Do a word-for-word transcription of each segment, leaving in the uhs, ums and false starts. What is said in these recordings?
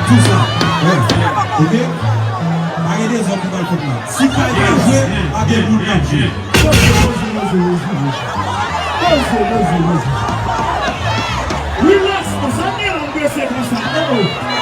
Sou sa. Wè. Oke? Pa gen dezòd ki pral fèt la. Si kay pa jwe, pa gen moun k ap jwe. Poze, poze, poze, poze, poze. Poze, poze, poze. Relax, konsa, men yon blese konsa. Oh.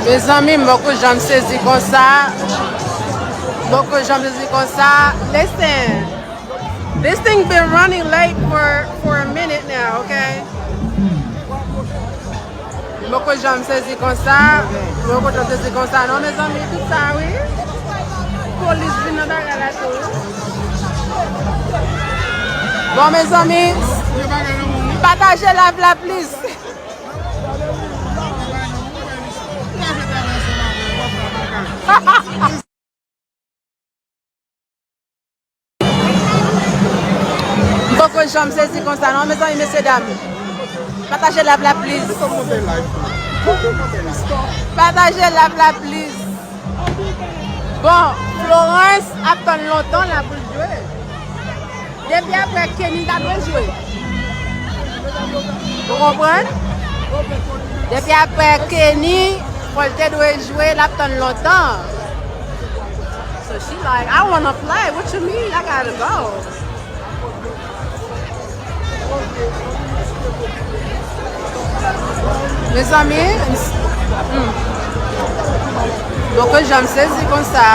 Mezanmi, m poko janm sezi konsa. M poko janm sezi konsa. Listen, this thing been running late for, for a minute now, okay? M poko janm sezi konsa. M poko janm sezi konsa non, mezanmi, tout sa, wi. Polis vin nan bagay la tou. Bon, mezanmi, pataje live la, please. M poko janm sezi konsa non, mezanmi, mesye dam. Pataje live la, please. Pataje live la, please. Bon, Florence ap tann lontan la pou l jwe. Depi apre Kenny ta dwe jwe. Ou konprann? Depi apre Kenny, fò l te dwe jwe, l ap tann lontan. So she like, "I wanna play. What you mean? I gotta go." Mezanmi, hmm. M poko janm sezi konsa.